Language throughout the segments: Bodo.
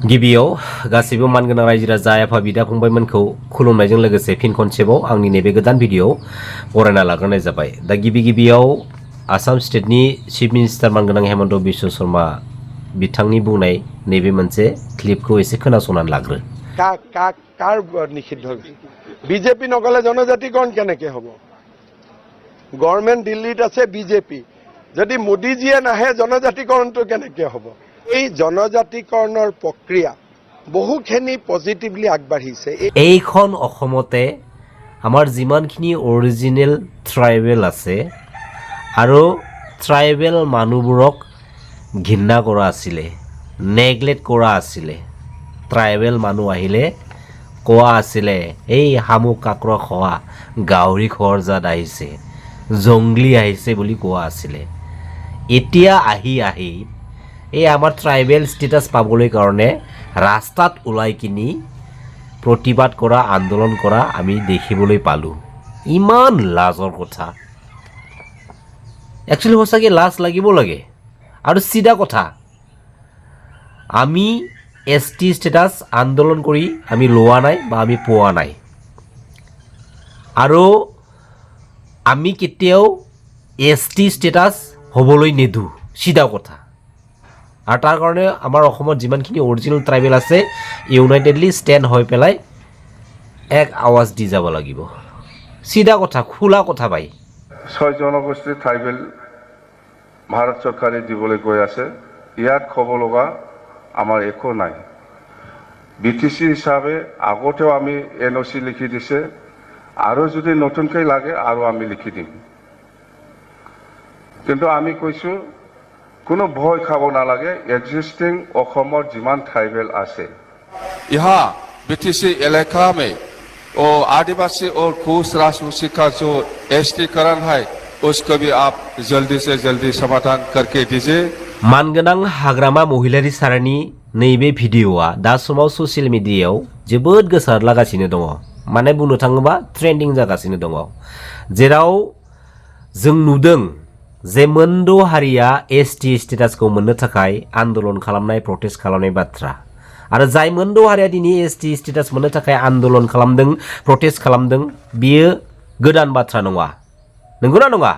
गिबियाव गासैबो मानगोनां रायजो राजा आफा बिदा फंबायमोनखौ खुलुमनायजों लोगोसे फिन खनसेबाव आंनि नैबे गोदान भिडिअ बरायना लाग्रोनाय जाबाय। दा गिबियाव आसाम स्टेटनि चिफ मिनिस्टार मानगोनां हेमन्त बिश्व शर्मा बिथांनि बुंनाय नैबे मोनसे क्लिपखौ एसे खोनासंनानै लाग्रो। কাৰ নিষিদ্ধ বিজেপি নগলে জনজাতিকৰণ কেনেকে হ'ব? গভৰ্ণমেণ্ট দিল্লীত আছে বিজেপি, যদি মোদীজীয়ে নাহে জনজাতিকৰণটো কেনেকে হ'ব? এই জনজাতিকৰণৰ প্ৰক্ৰিয়া বহুখিনি পজিটিভলি আগবাঢ়িছে। এইখন অসমতে আমাৰ যিমানখিনি অৰিজিনেল ট্ৰাইবেল আছে আৰু ট্ৰাইবেল মানুহবোৰক ঘৃণা কৰা আছিলে, নেগলেক্ট কৰা আছিলে। ট্ৰাইবেল মানুহ আহিলে কোৱা আছিলে এই শামুক কাকৰা খোৱা গাহৰি খোৱাৰ জাত আহিছে, জংগলী আহিছে বুলি কোৱা আছিলে। এতিয়া আহি এই আমাৰ ট্ৰাইবেল ষ্টেটাছ পাবলৈ কাৰণে ৰাস্তাত ওলাই কিনি প্ৰতিবাদ কৰা, আন্দোলন কৰা আমি দেখিবলৈ পালোঁ। ইমান লাজৰ কথা, একচুৱেলি সঁচাকৈ লাজ লাগিব লাগে। আৰু চিধা কথা, আমি ST ষ্টেটাছ আন্দোলন কৰি আমি লোৱা নাই বা আমি পোৱা নাই, আৰু আমি কেতিয়াও ST ষ্টেটাছ হ'বলৈ নিদিওঁ, চিধা কথা। আৰু তাৰ কাৰণে আমাৰ অসমত যিমানখিনি অৰিজিনেল ট্ৰাইবেল আছে ইউনাইটেডলি ষ্টেণ্ড হৈ পেলাই এক আৱাজ দি যাব লাগিব, চিধা কথা, খোলা কথা পাই। 6 জনগোষ্ঠীৰ ট্ৰাইবেল ভাৰত চৰকাৰে দিবলৈ গৈ আছে, ইয়াত ক'ব লগা আমাৰ একো নাই। BTC হিচাপে আগতেও আমি NOC লিখি দিছে, আৰু যদি নতুনকৈ লাগে আৰু আমি লিখি দিম। কিন্তু আমি কৈছোঁ কোনো ভয় খাব নালাগে, एग्जिस्टिंग অসমৰ যিমান ट्राइबल আছে यहाँ BTC इलाका में और आदिवासी और कोस राजवंशी का जो ST-करण है उसको भी आप जल्दी से जल्दी समाधान करके दीजिए। मानगोनां हाग्रामा महिलारि सारानि नैबे भिडिअआ दा समाव ससियेल मिडियायाव जोबोद गोसारलागासिनो दङ, माने बुंनो थाङोबा ट्रेन्डिं जागासिनो दङ, जेराव जों नुदों जे मोनद' हारिया ST स्टेटासखौ मोननो थाखाय आन्दोलन खालामनाय, प्रटेस्ट खालामनाय बाथ्रा। आरो जाय मोनद' हारिया दिनै ST स्टेटास मोननो थाखाय आन्दोलन खालामदों, प्रटेस्ट खालामदों, बियो गोदान बाथ्रा नङा, नंगौना नङा?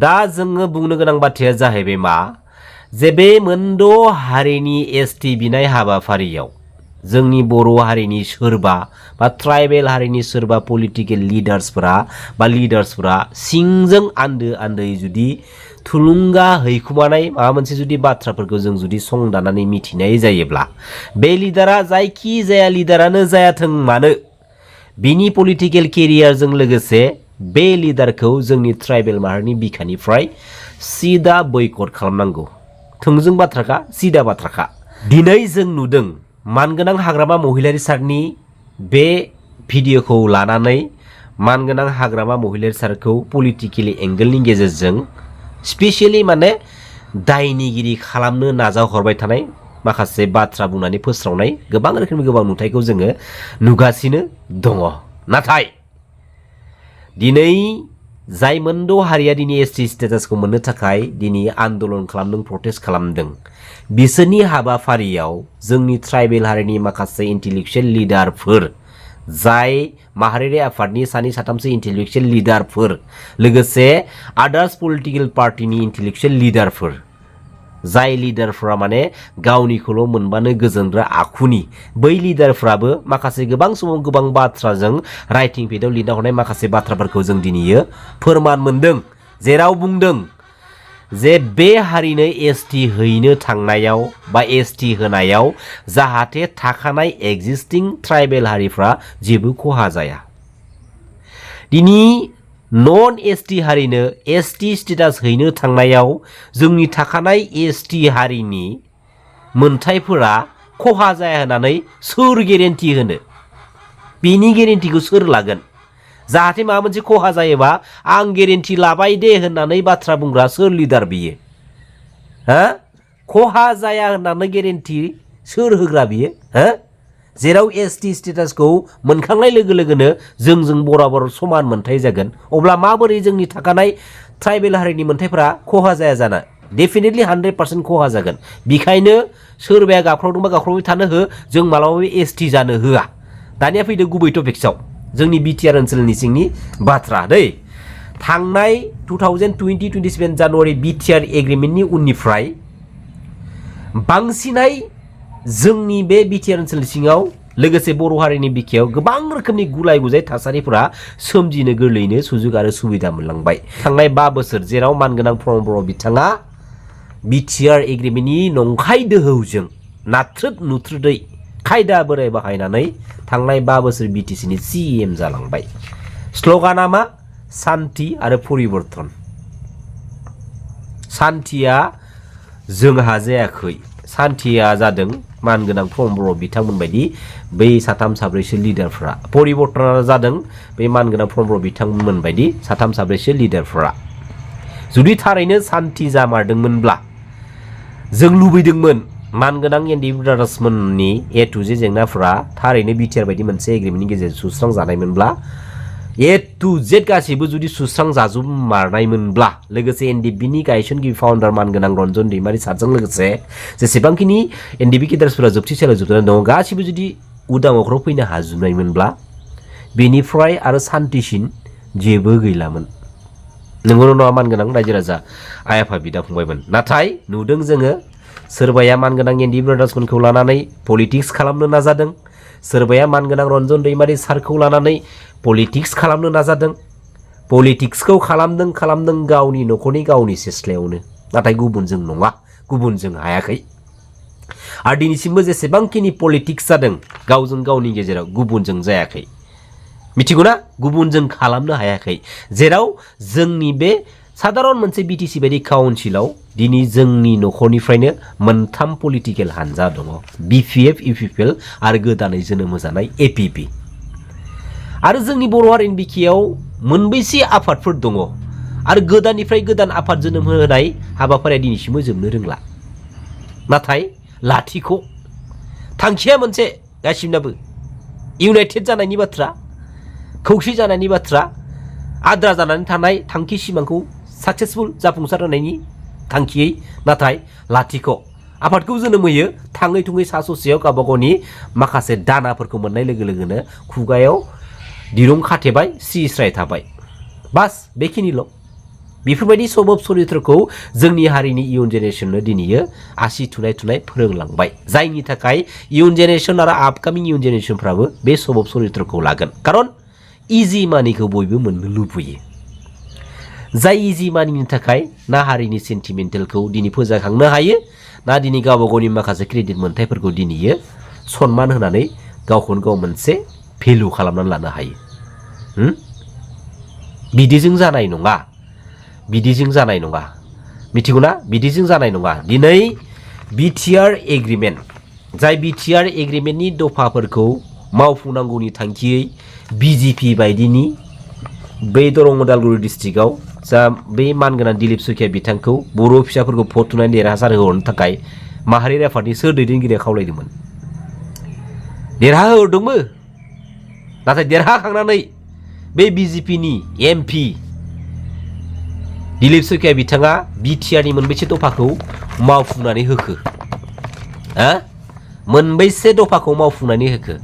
दा जोङो बुंनो गोनां बाथ्राया जाहैबाय मा, जे बे मोनद' हारिनि ST बिनाय हाबाफारियाव जोंनि बर' हारिनि सोरबा बा ट्राइबेल हारिनि सोरबा पलिटिकेल लिडार्सफोरा सिंजों आन्दोयै जुदि थुलुंगा हैखुमानाय माबा मोनसे जुदि बाथ्राफोरखौ जों जुदि संदाननानै मिथिनाय जायोब्ला, बे लिडारा जायखि जाया लिडारानो जायाथों मानो बिनि पलिटिकेल केरियारजों लोगोसे बे लिडारखौ जोंनि ट्राइबेल माहारिनि बिखानिफ्राय सिदा बयकट खालामनांगौ। थोंजों बाथ्राखा, सिदा बाथ्राखा। दिनै जों नुदों मानगोनां हाग्रामा महिलारि सारनि बे भिडिअखौ लानानै मानगोनां हाग्रामा महिलारि सारखौ पलिटिकेलि एंगेलनि गेजेरजों स्पेसियेलि माने दायनिगिरि खालामनो नाजाहरबाय थानाय माखासे बाथ्रा बुंनानै फोस्रावनाय गोबां रोखोमनि गोबां नुथायखौ जोङो नुगासिनो दङ। नाथाय दिनै जाय मोनद' हारिया दिनै ST स्टेटासखौ मोननो थाखाय दिनै आन्दोलन खालामदों, प्रटेस्ट खालामदों, बिसोरनि हाबाफारियाव जोंनि ट्राइबेल हारिनि माखासे इन्टेलेक्चुवेल लिडारफोर, जाय माहारियारि आफादनि 2-3 इन्टेलेक्चुवेल लिडारफोर, लोगोसे आदार्स पलिटिकेल पार्टिनि इन्टेलेक्चुवेल लिडारफोर, जाय लिडारफोरा माने गावनिखौल' मोनबानो गोजोनग्रा आखुनि, बै लिडारफ्राबो माखासे गोबां समाव गोबां बाथ्राजों राइटिं पेडआव लिरना हरनाय माखासे बाथ्राफोरखौ जों दिनैयो फोरमान मोनदों, जेराव बुंदों जे बे हारिनो ST हैनो थांनायाव बा ST होनायाव जाहाथे थाखानाय एक्जिस्टिं ट्राइबेल हारिफ्रा जेबो खहा जाया। दिनै नन ST हारिनो ST स्टेटास हैनो थांनायाव जोंनि थाखानाय ST हारिनि मोनथायफोरा खहा जाया होननानै सोर गेरेन्टि होनो? बेनि गेरेन्टिखौ सोर लागोन? जाहाथे माबा मोनसे खहा जायोबा आं गेरेन्टि लाबाय दे होननानै बाथ्रा बुंग्रा सोर लिडार बियो? खहा जाया होननानै गेरेन्टि सोर होग्रा बियो? जेराव ST स्टेटासखौ मोनखांनाय लोगो लोगोनो जोंजों बराबर समान मोनथाय जागोन, अब्ला माबोरै जोंनि थाखानाय ट्राइबेल हारिनि मोनथायफोरा खहा जाया जानो? डेफिनेटली 100% खहा जागोन। बेखायनो सोरबाया गाबख्रावदोंबा गाबख्रावबाय थानो हो जों मालाबाबो एसटि जानो होआ दानिया फैदो गुबै टपिक्सआव जोंनि बिटिआर ओनसोलनि सिंनि बाथ्रा दै थांनाय 2020-27 जानुवारि बिटिआर एग्रिमेन्टनि उननिफ्राय बांसिनै जोंनि बे बिटिआर ओनसोलनि सिङाव लोगोसे बर' हारिनि बिखायाव गोबां रोखोमनि गुलाय गुजाय थासारिफोरा सोमजिनो गोरलैयैनो सुजुग आरो सुबिदा मोनलांबाय थांनाय 5 बोसोर जेराव मानगोनां प्रमद बर' बिथाङा बिटिआर एग्रिमेन्टनि नंखाय दोहौजों नाथ्रोद नुथ्रोदै खायदा बोराय बाहायनानै थांनाय 5 बोसोर बिटिसिनि सिएम जालांबाय स्ल'गाना मा शान्ति आरो परिबर्तन शान्तिया जोंहा जायाखै शान्तिया जादों मानगोनां प्रमद बर' बिथांमोन बायदि बै साथाम साब्रैसो लिडारफोरा परिबर्तना जादों बै मानगोनां प्रमद बर' बिथांमोन बायदि साथाम साब्रैसो लिडारफोरा जुदि थारैनो शान्ति जामारदोंमोनब्ला जों लुबैदोंमोन मानगोनां एनडि ब्रादार्समोननि ए टु जे जेंनाफोरा थारैनो बिटिआर बायदि मोनसे एग्रिमेन्टनि गेजेरजों सुस्रांजानायमोनब्ला ए टु जेड गासैबो जुदि सुस्रांजाजोबमारनायमोनब्ला लोगोसे एनडिबिनि गायसनगिरि फाउन्डार मानगोनां रन्जन दैमारि सारजों लोगोसे जेसेबांखिनि एनडिबि केडार्सफोरा जोबथिसालियाव जोबनानै दङ गासैबो जुदि उदां अख्राव फैनो हाजोबनायमोनब्ला बेनिफ्राय आरो शान्तिसिन जेबो गैलामोन नंगौना नङा मानगोनां रायजो राजा आइ आफा बिदा फंबायमोन नाथाय नुदों जोङो सोरबाया मानगोनां एनडि ब्रादार्समोनखौ लानानै पलिटिक्स खालामनो नाजादों सोरबाया मानगोनां रन्जन दैमारि सारखौ लानानै पलिटिक्स खालामनो नाजादों पलिटिक्सखौ खालामदों गावनि न'खरनि गावनि सेस्लायावनो नाथाय गुबुनजों नङा गुबुनजों हायाखै आरो दिनैसिमबो जेसेबांखिनि पलिटिक्स जादों गावजों गावनि गेजेराव गुबुनजों जायाखै मिथिगौना गुबुनजों खालामनो हायाखै जेराव जोंनि बे साधारन मोनसे बिटिसि बायदि काउन्सिलाव दिनै जोंनि न'खरनिफ्रायनो मोनथाम पलिटिकेल हानजा दङ बिपिएफ इउपिपिएल आरो गोदानै जोनोम होजानाय एपिपि आरो जोंनि बर' हारिनि बिखायाव मोनबैसे आफादफोर दङ आरो गोदाननिफ्राय गोदान आफाद जोनोम होनाय हाबाफारिया दिनैसिमबो जोबनो रोंला नाथाय लाथिख' थांखिया मोनसे गासिबनाबो इउनाइटेड जानायनि बाथ्रा खौसे जानायनि बाथ्रा आद्रा जानानै थानाय थांखि सिमांखौ साक्सेसफुल जाफुंसार होनायनि थांखियै नाथाय लाथिख' आफादखौ जोनोम होयो थाङै थुङै सा ससेयाव गावबा गावनि माखासे दानाफोरखौ मोननाय लोगो लोगोनो खुगायाव दिरुं खाथेबाय स्राय थाबाय बास बेखिनिल' बेफोरबायदि सबब चरित्रखौ जोंनि हारिनि इयुन जेनेरेसननो दिनैयो आसि थुनाय फोरोंलांबाय जायनि थाखाय इयुन जेनेरेसन आरो आपकामिं इयुन जेनेरेसनफ्राबो बे सबब चरित्रखौ लागोन खारन इजि मानिखौ बयबो मोननो लुबैयो जाय इजि मानिनि थाखाय ना हारिनि सेन्टिमेन्टेलखौ दिनै फोजाखांनो हायो ना दिनै गावबा गावनि माखासे क्रेडिट मोन्थायफोरखौ दिनैयो सनमान होनानै गावखौनो गाव मोनसे भेलु खालामनानै लानो हायो बिदिजों जानाय नङा मिथिगौना बिदिजों जानाय नङा दिनै बिटिआर एग्रिमेन्ट जाय बिटिआर एग्रिमेन्टनि दफाफोरखौ मावफुंनांगौनि थांखियै बिजेपि बायदिनि बै दरं उदालगुरि डिस्ट्रिक्टआव जा बै मानगोनां दिलीप सुखिया बिथांखौ बर' फिसाफोरखौ भट थुनानै देरहासार होहरनो थाखाय माहारियारि आफादनि सोर दैदेनगिरिया खावलायदोंमोन देरहाहोहरदोंबो नाथाय देरहाखांनानै बे बिजेपिनि एमपि दिलीप सुखिया बिथाङा बिटिआरनि मोनबैसे दफाखौ मावफुंनानै होखो मोनबैसे दफाखौ मावफुंनानै होखो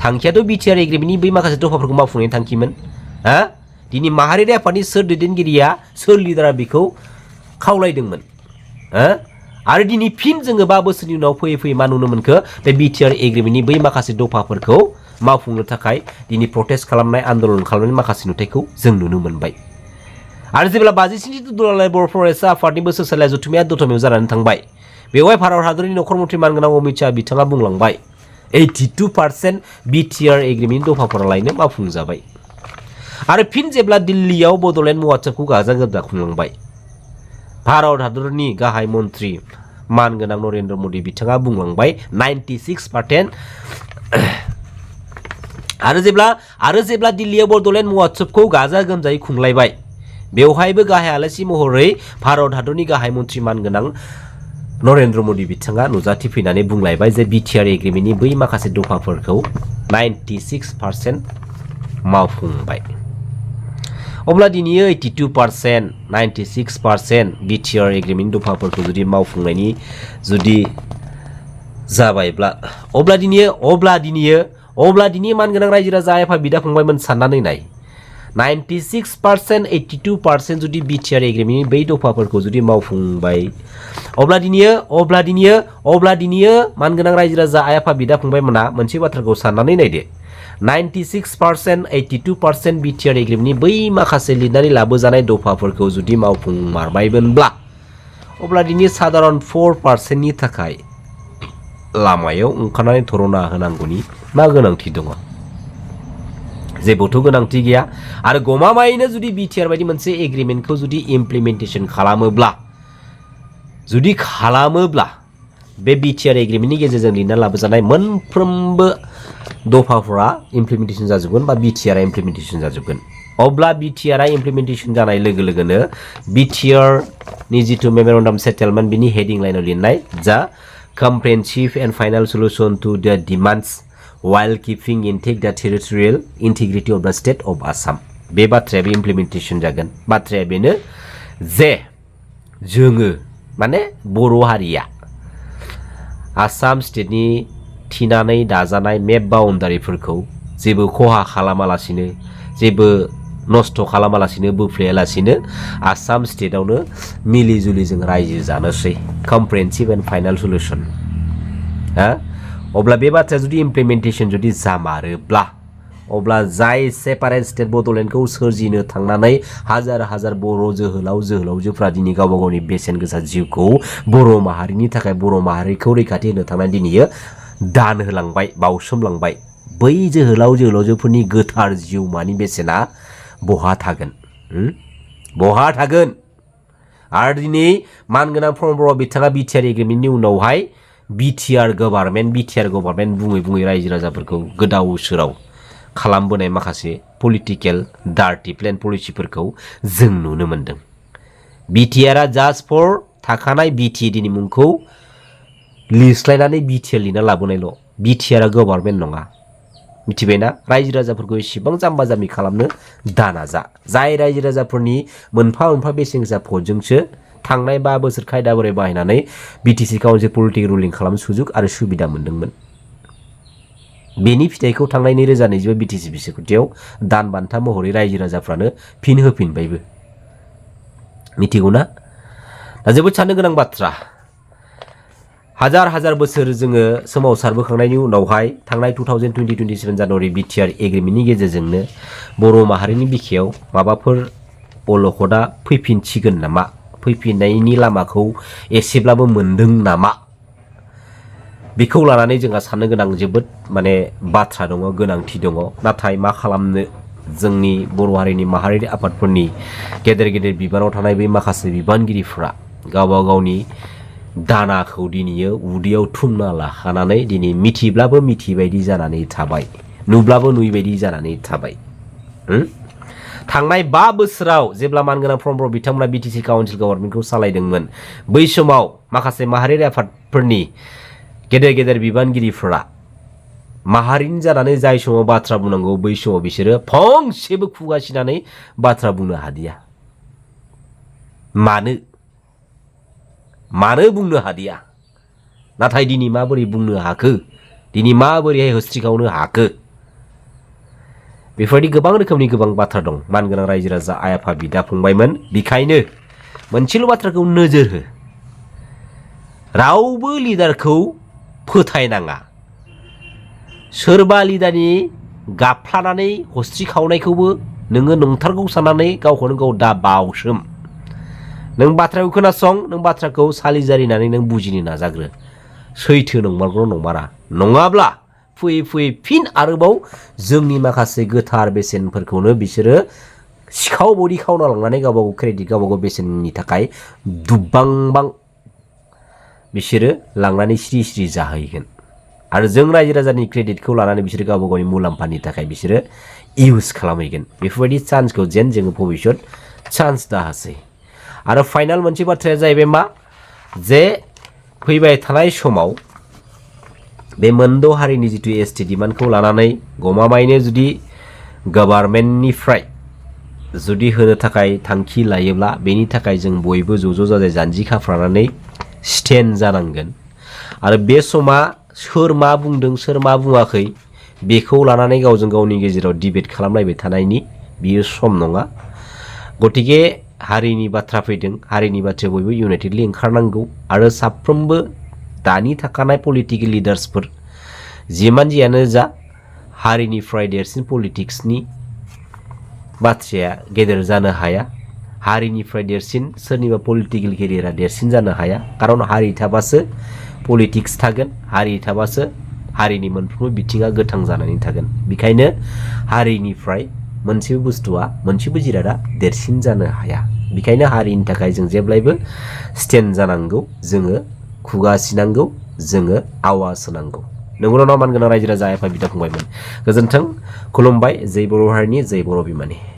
थांखियाथ' बिटिआर एग्रिमेन्टनि बै माखासे दफाफोरखौ मावफुंनायनि थांखिमोन दिनै माहारियारि आफादनि सोर दैदेनगिरिया सोर लिडारा बेखौ खावलायदोंमोन आरो दिनै फिन जोङो 5 बोसोरनि उनाव फैयै मा नुनो मोनखो बे बिटिआर एग्रिमेन्टनि बै माखासे दफाफोरखौ मावफुंनो थाखाय दिनै प्रटेस्ट खालामनाय आन्दलन खालामनाय माखासे नुथायखौ जों नुनो मोनबाय आरो जेब्ला 57 दुलाराय बर' फरायसा आफादनि बोसोरसालिया जथुम्माया दतमायाव जानानै थांबाय बेवहाय भारत हादरनि नखर मन्थ्रि मानगोनां अमित शाह बिथाङा बुंलांबाय 82% बिटिआर एग्रिमेन्टनि दफाफोरालायनो मावफुंजाबाय आरो फिन जेब्ला दिल्लीयाव बड'लेण्ड महोत्सबखौ गाजा गोमजा खुंलांबाय भारत हादरनि गाहाय मन्थ्रि मानगोनां नरेन्द्र मदि बिथाङा बुंलांबाय 96% आरो जेब्ला दिल्लीयाव बड'लेण्ड महोत्सबखौ गाजा गोमजायै खुंलायबाय बेवहायबो गाहाय आलासि महरै भारत हादरनि गाहाय मन्थ्रि मानगोनां नरेन्द्र मदि बिथाङा नुजाथिफैनानै बुंलायबाय जे बिटिआर एग्रिमेन्टनि बै माखासे दफाफोरखौ 96% मावफुंबाय अब्ला दिनै 82% 96% बिटिआर एग्रिमेन्ट दफाफोरखौ जुदि मावफुंनायनि जुदि जाबायब्ला अब्ला दिनै मानगोनां रायजो राजा आइ आफा बिदा फंबायमोन साननानै नाय 96% 82% जुदि बिटिआर एग्रिमेन्टनि बै दफाफोरखौ जुदि मावफुंबाय अब्ला दिनै मानगोनां रायजो राजा आइ आफा बिदा फंबायमोना मोनसे बाथ्राखौ साननानै नायदो 96% 82% बिटिआर एग्रिमेन्टनि बै माखासे लिरनानै लाबोजानाय दफाफोरखौ जुदि मावफुंमारबायमोनब्ला अब्ला दिनै साधारन 4% नि थाखाय लामायाव ओंखारनानै धरना होनांगौनि मा गोनांथि दङ जेबोथ' गोनांथि गैया आरो गमामायैनो जुदि बिटिआर बायदि मोनसे एग्रिमेन्टखौ जुदि इमप्लिमेन्टेसन खालामोब्ला बे बिटिआर एग्रिमेन्टनि गेजेरजों लिरना लाबोजानाय मोनफ्रोमबो दफाफोरा इमप्लिमेन्टेसन जाजोबगोन बा बिटिआर इमप्लिमेन्टेसन जाजोबगोन अब्ला बिटिआर इमप्लिमेन्टेसन जानाय लोगो लोगोनो बिटिआर नि जिथु मेमोरेन्डाम सेटेलमेन्ट बिनि हेडिं लाइनाव लिरनाय जा comprehensive and final solution to the demands while keeping intact the territorial integrity of the state of Assam बे बाथ्राया इमप्लिमेन्टेसन जागोन बाथ्राया बेनो जे जोङो माने बर' हारिया आसाम स्टेटनि थिनानै दाजानाय मेप बाउन्डारिफोरखौ जेबो खहा खालामालासिनो जेबो नष्ट खालामालासिनो बोफ्लेयालासिनो आसाम स्टेटआवनो मिलि जुलि जों रायजो जानोसै कम्प्रिहेन्सिभ एन्ड फाइनाल सल्युशन अब्ला बे बाथ्राया जुदि इमप्लिमेन्टेसन जुदि जामारोब्ला अब्ला जाय सेपारेट स्टेट बड'लेण्डखौ सोरजिनो थांनानै हाजार हाजार बर' जोहोलावजोफ्रा दिनै गावबा गावनि बेसेन गोसा जिउखौ बर' माहारिनि थाखाय बर' माहारिखौ रैखाथि होनो थांनानै दिनै दान होलांबाय बावसोमलांबाय बै जोहोलावजोफोरनि गोथार जिउमानि बेसेना बहा थागोन आरो दिनै मानगोनां प्रमद बर' बिथाङा बिटिआर एग्रिमेन्टनि उनावहाय बिटिआर गभार्नमेन्ट बुङै रायजो राजाफोरखौ गोदाव सोराव खालामबोनाय माखासे पलिटिकेल डार्टि प्लेन पलिसिफोरखौ जों नुनो मोनदों बिटिआरआ जास्ट फर थाखानाय बिटिएडिनि मुंखौ लिरस्लायनानै बिटिआर लिरना लाबोनायल' बिटिआरआ गभार्नमेन्ट नङा मिथिबायना रायजो राजाफोरखौ एसेबां जाम्बा जाम्बि खालामनो दानाजा जाय रायजो राजाफोरनि मोनफा मोनफा बेसेन गोसा भटजोंसो थांनाय 5 बोसोर खायदा बोरै बाहायनानै बिटिसि काउन्सिल पलिटिकेल रुलिं खालामनो सुजुग आरो सुबिदा मोन्दोंमोन बेनि फिथाइखौ थांनाय 2022 बिटिसि बिसायख'थियाव दान बान्था महरै रायजो राजाफ्रानो फिन होफिनबायबो मिथिगौना दा जोबोद साननो गोनां बाथ्रा हाजार बोसोर जोङो सोमावसारबोखांनायनि उनावहाय थांनाय 2027 जानुवारि बिटिआर एग्रिमेन्टनि गेजेरजोंनो बर' माहारिनि बिखायाव माबाफोर अलखदा फैफिनसिगोन नामा फैफिननायनि लामाखौ एसेब्लाबो मोन्दों नामा बेखौ लानानै जोंहा साननो गोनां जोबोद माने बाथ्रा दङ गोनांथि दङ नाथाय मा खालामनो जोंनि बर' हारिनि माहारियारि आफादफोरनि गेदेर बिबानाव थानाय बे माखासे बिबानगिरिफोरा गावबा गावनि दानाखौ दिनैयो उदैयाव थुमना लाखानानै दिनै मिथिब्लाबो मिथिबायदि जानानै थाबाय नुब्लाबो नुयैबायदि जानानै थाबाय थांनाय 5 बोसोराव जेब्ला मानगोनां प्रमद बर' बिथांमोना बिटिसि काउन्सिल गभर्नमेन्टखौ सालायदोंमोन बै समाव माखासे माहारियारि आफादफोरनि गेदेर बिबानगिरिफोरा माहारिनि जानानै जाय समाव बाथ्रा बुंनांगौ बै समाव बिसोरो फंसेबो खुगासिनानै बाथ्रा बुंनो हादिया मानो बुंनो हादिया नाथाय दिनै माबोरै बुंनो हाखो दिनै माबोरैहाय होस्रिखावनो हाखो बेफोरबायदि गोबां रोखोमनि गोबां बाथ्रा दं मानगोनां रायजो राजा आइ आफा बिदा फंबायमोन बेखायनो मोनसेल' बाथ्राखौ नोजोर हो रावबो लिडारखौ फोथायनाङा सोरबा लिडारनि गाबफ्लानानै हस्रि खावनायखौबो नोङो नंथारगौ साननानै गावखौनो गाव दा बावसोम नों बाथ्राखौ खोनासं नों बाथ्राखौ सालिजारिनानै नों बुजिनो नाजाग्रो सैथो नंमारगौ नंमारा नङाब्ला फैयै फिन आरोबाव जोंनि माखासे गोथार बेसेनफोरखौनो बिसोरो सिखाव बदि खावना लांनानै गावबा गाव क्रेडिट गावबा गाव बेसेननि थाखाय दुब्बांबां बिसोरो लांनानै स्रि जाहैगोन आरो जों रायजो राजानि क्रेडिटखौ लानानै बिसोरो गावबा गावनि मुलाम्फानि थाखाय बिसोरो इउज खालामहैगोन बेफोरबायदि चान्सखौ जेन जोङो भबिष्यत चान्स दाहोसै आरो फाइनाल मोनसे बाथ्राया जाहैबाय मा जे फैबाय थानाय समाव बे मोनद' हारिनि जिथु एसटि डिमान्डखौ लानानै गमामायैनो जुदि गभर्नमेन्टनिफ्राय जुदि होनो थाखाय थांखि लायोब्ला बेनि थाखाय जों बयबो ज' जाजाय जानजि खाफ्रानानै स्टेन्ड जानांगोन आरो बे समा सोर मा बुंदों सोर मा बुङाखै बेखौ लानानै गावजों गावनि गेजेराव डिबेट खालामलायबाय थानायनि बियो सम नङा। गतिके हारिनि बाथ्रा फैदों, हारिनि बाथ्रायाव बयबो इउनाइटेडलि ओंखारनांगौ आरो साफ्रोमबो दानि थाखानाय पलिटिकेल लिडार्सफोर जिमान जियानो जा हारिनिफ्राय देरसिन पलिटिक्सनि बाथ्राया गेदेर जानो हाया, हारिनिफ्राय देरसिन सोरनिबा पलिटिकेल केरियारा देरसिन जानो हाया। खारन हारि थाबासो पलिटिक्स थागोन, हारि थाबासो हारिनि मोनफ्रोमबो बिथिङा गोथां जानानै थागोन। बेखायनो हारिनिफ्राय मोनसेबो बुस्थुआ मोनसेबो जिरादा देरसिन जानो हाया। बेखायनो हारिनि थाखाय जों जेब्लायबो स्टेन्ड जानांगौ, जोङो खुगा सिनांगौ, जोङो आवाज होनांगौ। नंगौना नङा मानगोनां रायजो राजा आफा बिदा फंबायमोन? गोजोन्थों, खुलुमबाय। जै बर' हारिनि, जै बर' बिमानि।